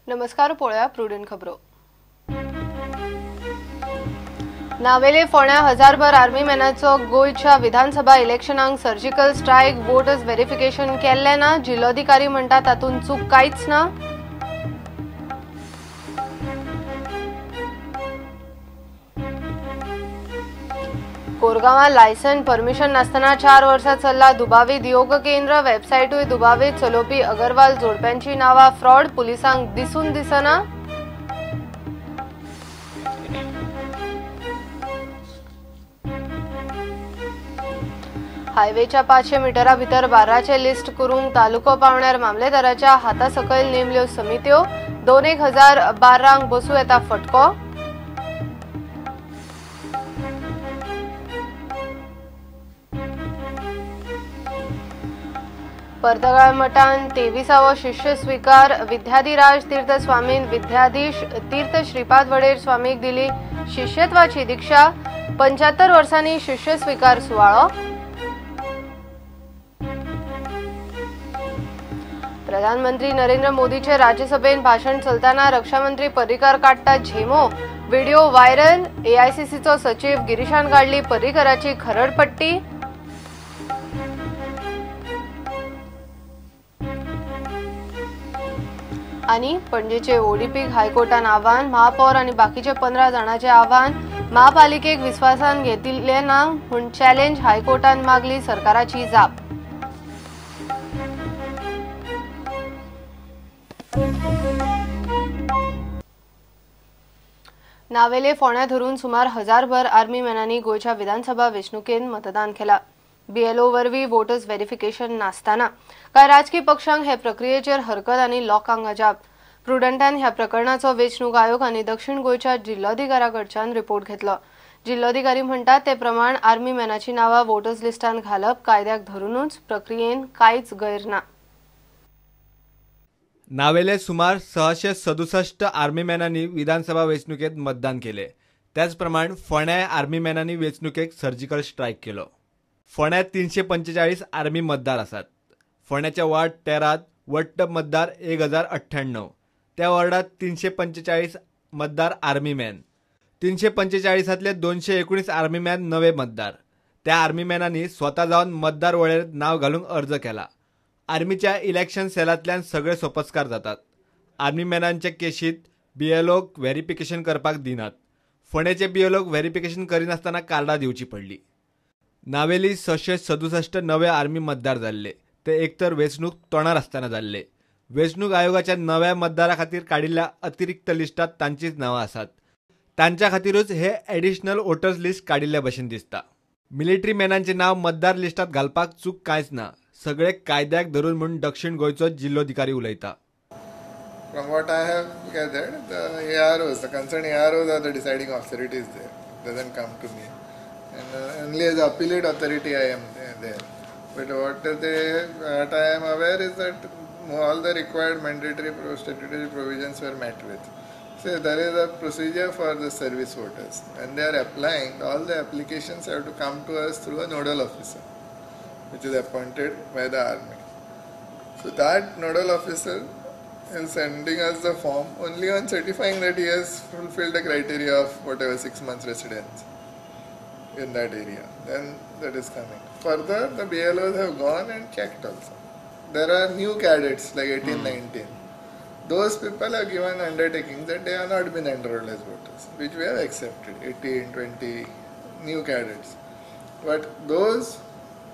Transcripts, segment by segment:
नमस्कार, पळोवया प्रुडंट खबरो. नावेले फोण्या हजारभर आर्मी मॅनाचो गोंयच्या विधानसभा इलेक्शनाक सर्जिकल स्ट्रायक, वोटर्स व्हेरिफिकेशन केल्लें ना. जिल्लोधिकारी म्हणटा तातूंत चूक कांयच ना. कोरगांवां लायसन परमिशन नासतना 4 वर्सां चल्ला दुबावीत योग केंद्र. वेबसायटूय दुबावीत चलोवपी अगरवाल जोडप्यांची नांवां फ्रॉड, पुलिसांक दिसून दिसना. हायवेच्या 500 मिटरा भितर बार्राचें लिस्ट करूंक तालुको पावण्यार मामलेदाराच्या हाता सकयल नेमल्यो समित्यो. 2-1 हजार बार्रांक बसूं येता फटको. पर्तगाळ मठान 23आवो शिष्य स्वीकार. विद्याधिराज तीर्थ स्वामीन विद्याधीश तीर्थ श्रीपाद वडेर स्वामीक दिली शिष्यत्वाची दीक्षा. 75 वर्सांनी शिष्य स्वीकार सुवाळो. प्रधानमंत्री नरेंद्र मोदीचे राज्यसभेत भाषण चलताना रक्षामंत्री पर्रीकर काडटा झेमो, व्हिडिओ व्हायरल. एआयसीसीचो सचिव गिरीशान काडली पर्रीकराची खरडपट्टी. आणि पणजेचे ओडीपीक हायकोर्टान आव्हान. महापौर आणि बाकीचे 15 जाणांचे आव्हान. महापालिकेक विस्वासान घेतिल्लें ना म्हूण चॅलेंज. हायकोर्टान मागली सरकाराची जाप. नावेले फोण्या धरून सुमार 1000भर आर्मी मॅनांनी गोंयच्या विधानसभा वेंचणुकेंत मतदान केलां. बीएलओ वरवीं वोटर्स व्हेरिफिकेशन नासतना कांय राजकी पक्षांक हे प्रक्रियेचेर हरकत आनी लोकांक अजाप. प्रुडंटान ह्या प्रकरणाचो वेंचणूक आयोग आनी दक्षिण गोंयच्या जिल्लोधिकाऱ्या कडच्यान रिपोर्ट घेतलो. जिल्लोधिकारी म्हणटात ते प्रमाण आर्मी मॅनाची नांवां वोटर्स लिस्टांत घालप कायद्याक धरूनच, प्रक्रियेन कांयच गैर ना. नावेले सुमार 667 आर्मी मॅनांनी विधानसभा वेंचणुकेत मतदान केले. त्याच प्रमाण फोंड्याय आर्मी मॅनांनी वेंचणुकेक सर्जिकल स्ट्रायक केलो. फोंड्यात 345 आर्मी मतदार आसात. फोंड्याच्या वार्ड 13 वट्ट मतदार 1098. त्या वॉर्डात 345 मतदार आर्मी मॅन. 345तले 219 आर्मी मॅन नवे मतदार. त्या आर्मी मॅनांनी स्वता जावन मतदार वळेरेंत नांव घालूंक अर्ज केला. आर्मीच्या इलेक्शन सेलांतल्यान सगळे सोपस्कार जातात. आर्मी मॅनांचे केशीत बीएलओक व्हेरिफिकेशन करपाक दिनात. फोंडेचे बीएलओक व्हेरिफिकेशन करिनासतना कार्डां दिवची पडली. नावेली 667 नवे आर्मी मतदार जाल्ले ते एकतर वेंचणूक तोंडार आसतना जाल्ले. वेंचणूक आयोगाच्या नव्या मतदारा खातीर काडिल्ल्या अतिरिक्त लिस्टांत तांचीच नांवां आसात. तांच्या खातीरूच हे एडिशनल वोटर्स लिस्ट काडिल्ल्या भशेन दिसता. मिलिटरी मॅनांचें नांव मतदार लिस्टांत घालपाक चूक कांयच ना, सगळे कायद्याक धरून म्हूण दक्षिण गोंयचो जिल्लोधिकारी उलयता. From what I have gathered, the AROs, the concerned AROs are the deciding authorities there. It doesn't come to me. And only as appellate authority I am there. But what I am aware is that all the required mandatory statutory provisions were met with. So there is a procedure for the service voters. When they are applying, all the applications have to come to us through a nodal officer, which is appointed by the army. So that nodal officer is sending us the form only on certifying that he has fulfilled the criteria of whatever 6 months residence in that area. Then that is coming. Further, the BLOs have gone and checked also. There are new cadets like 18, 19. Those people have given undertakings that they have not been enrolled as voters, which we have accepted, 18, 20 new cadets. But those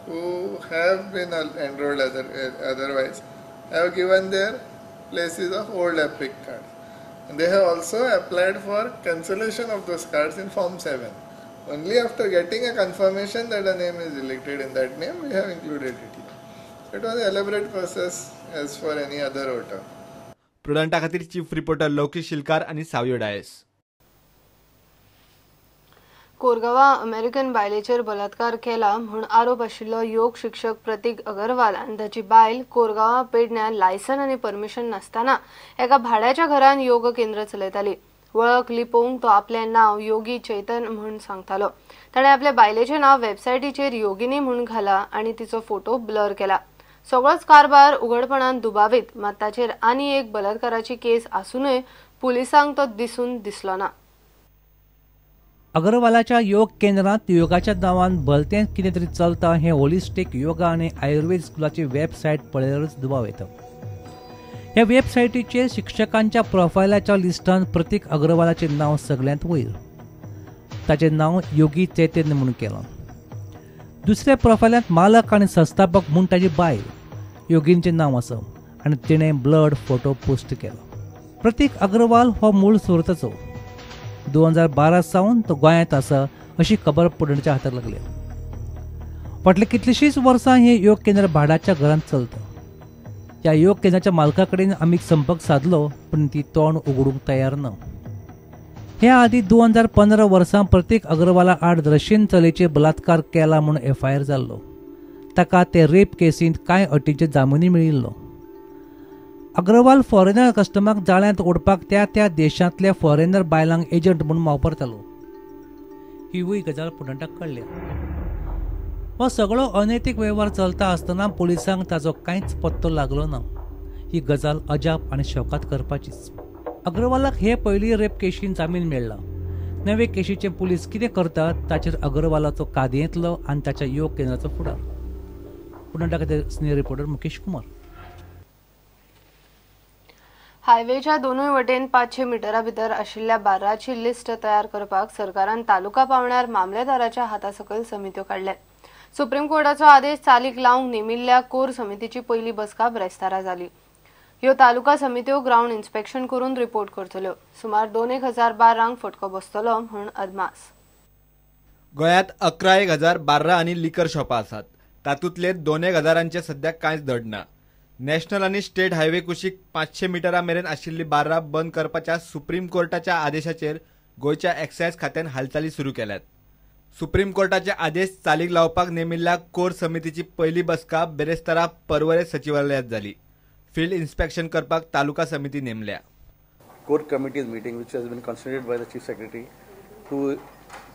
who have been enrolled otherwise have given their places of old EPIC cards. And they have also applied for cancellation of those cards in Form 7. Only after getting a confirmation that a name is elected in that name, we have included it here. It was an elaborate process as for any other voter. प्रुडंटा खातीर chief reporter लौकिक शिलकार आनी सावयो Dias. कोरगांवां American बायलेचेर बलात्कार केला म्हूण आरोप आशिल्लो योग शिक्षक प्रतीक अगरवाल आनी ताची बायल कोरगांवां पेडण्यां लायसन आनी परमिशन नासतना एका भाड्याच्या घरान योग केंद्र चलयताली. वळख लिपोवंक तो आपलें नांव योगी चैतन म्हूण सांगतालो. ताणें आपल्या बायलेचें नांव वेबसायटीचेर योगिनी म्हूण घाला आनी तिचो फोटो ब्लर केला. सगळोच कारभार उघडपणान दुबावीत, मात ताचेर आनी एक बलात्काराची केस आसूनय पुलिसांक तो दिसून दिसलो ना. अग्रवालाच्या योग केंद्रांत योगाच्या नांवान भलतें कितें तरी चलता हें होलिस्टीक योगा आनी आयुर्वेद स्कुलाची वेबसायट पळयल्यारूच दुबाव येता. ह्या वेबसायटीचेर शिक्षकांच्या प्रोफायलाच्या लिस्टान प्रतीक अग्रवालाचें नांव सगळ्यांत वयर. ताचें नांव योगी चैतन्य म्हूण केलां. दुसऱ्या प्रोफायलांत मालक आनी संस्थापक म्हूण ताची बायल योगींचें नांव आसा आनी तिणें ब्लड फोटो पोस्ट केलो. प्रतीक अग्रवाल हो मूळ सुरताचो. 2012 सावन तो गोंयांत आसा अशी खबर पुडणच्या हाताक लागल्या. फाटलीं कितलींशींच वर्सां हें योग केंद्र भाडाच्या घरांत चलता. ह्या योग केंद्राच्या मालका कडेन आमी संपर्क सादलो पूण ती तोंड उगडूंक तयार ना. हे आदीं 2015 वर्सां प्रतीक अग्रवाला आड रशियन चलयेचेर बलात्कार केला म्हूण एफआयआर जाल्लो. ताका ते रेप केसींत कांय अटींचेर जामिनूय मेळिल्लो. अग्रवाल फॉरेनर कस्टमरांक जाळ्यांत ओडपाक त्या त्या देशांतल्या फॉरेनर बायलांक एजंट म्हूण वापरतालो. हिवूय गजाल पुडंटाक कळ्ळ्या. हो सगळो अनैतीक वेव्हार चलता आसतना पुलिसांक ताचो कांयच पत्तो लागलो ना. ही गजाल अजाप आनी शोकात करपाचीच. अग्रवालाक हे पयली रेप केशीन जामीन मेळ्ळा. नवे केशीचे पुलीस कितें करतात ताचेर अग्रवालाचो कादयेंतलो आनी ताच्या योग केंद्राचो फुडार. पुडंटा खातीर सिनियर रिपोर्टर मुकेश कुमार. हायवेच्या दोनूय वटेन 500 मिटरा भितर आशिल्ल्या बार्राची लिस्ट तयार करपाक सरकारान तालुका पावण्यार मामलेदाराच्या हाता सकयल समित्यो काडल्यात. सुप्रीम कोर्टाचो आदेश चालीक लावंक नेमिल्ल्या कोर समितीची पयली बसका ब्रेस्तारा जाली. ह्यो तालुका समित्यो ग्रावंड इन्स्पेक्शन करून रिपोर्ट करतल्यो. सुमार 2,000 बार्रांक फटको बसतलो म्हूण अदमास. गोंयांत 11,000 बार्रां आनी लिकर शॉपां आसात. तातूंतले 2,000 सद्याक कांयच धड ना. नॅशनल आनी स्टेट हायवे कुशीक 500 मिटरां मेरेन आशिल्ली बार्रां बंद करपाच्या सुप्रीम कोर्टाच्या आदेशाचेर गोंयच्या एक्सायज खात्यान हालचाली सुरू केल्यात. सुप्रीम कोर्टाचे आदेश चालीक लावपाक नेमिल्ल्या कोर समितीची पयली बसका बेरेस्तारा पर्वरे सचिवालयांत जाली. फील्ड इन्स्पेक्शन करपाक तालुका समिती नेमल्या. Core committee's meeting which has been constituted by the Chief Secretary to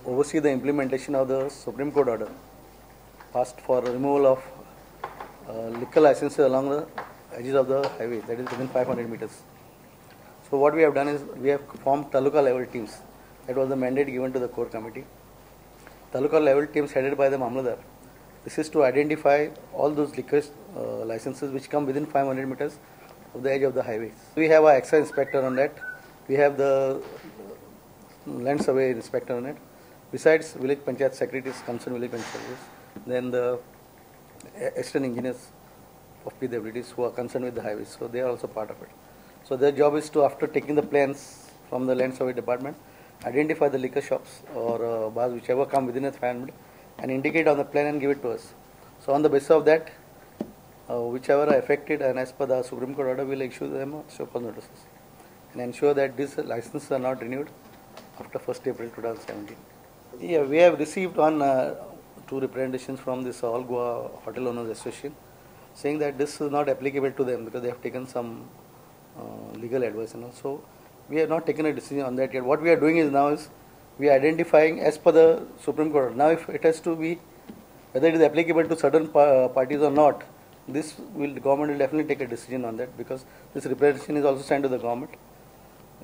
oversee the implementation of the Supreme Court order passed for removal of liquor licenses along the edges of the highway, that is within 500 meters. So what we have done is we have formed taluka level teams. That was the mandate given to the core committee. Taluka level teams headed by the Mamladar. This is to identify all those liquor licenses which come within 500 meters of the edge of the highways. We have our excise inspector on that. We have the land survey inspector on it. Besides village panchayat secretaries, concerned village panchayat, then the assistant engineers of PWDs who are concerned with the highways, so they are also part of it. So their job is to, after taking the plans from the land survey department, identify the liquor shops or bars whichever come within a 500 and indicate on the plan and give it to us. So on the basis of that, whichever are affected and as per the Supreme Court order, we will issue them show cause notices and ensure that these licenses are not renewed after 1st April 2017. Yeah, we have received on two representations from this All Goa Hotel Owners Association saying that this is not applicable to them because they have taken some legal advice and all. So we have not taken a decision on that yet. What we are doing is now is we are identifying as per the Supreme Court. Now if it has to be, whether it is applicable to certain parties or not, this will, the government will definitely take a decision on that because this representation is also sent to the government.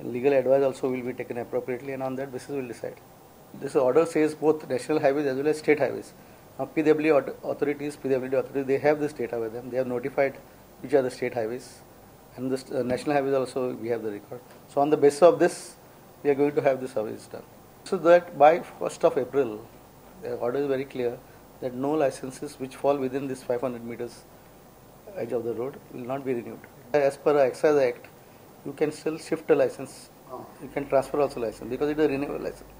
Legal advice also will be taken appropriately and on that basis we will decide. This order says both national highways as well as state highways. Now PWD authorities, they have this data with them. They have notified which are the state highways, and the national highways also we have the record. So on the basis of this, we are going to have the surveys done. So that by 1st of April, the order is very clear that no licenses which fall within this 500 meters edge of the road will not be renewed. As per the Excise Act, you can still shift a license, you can transfer also license because it is a renewable license.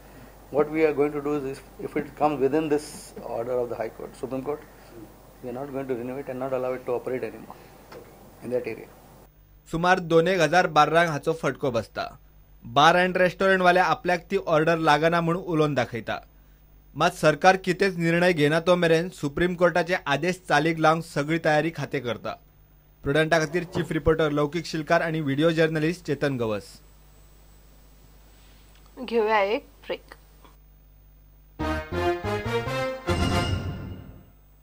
What we are going to do is, if it comes within this order of the High Court, Supreme Court, we are not going to renew it and not allow it to operate anymore in that area. सुमार 2,000 बार्रांक हाचो फटको बसता. Bar and restaurant वाले आपल्याक ती order लागना म्हूण उलोवन दाखयता. मात सरकार कितेंच निर्णय घेना तो मेरेन सुप्रीम कोर्टाचे आदेश चालीक लावंक सगळी तयारी खातें करता. प्रुडंटा खातीर चीफ रिपोर्टर लौकिक शिलकार आणि व्हिडिओ जर्नलिस्ट चेतन गवस. घेऊया एक ब्रेक.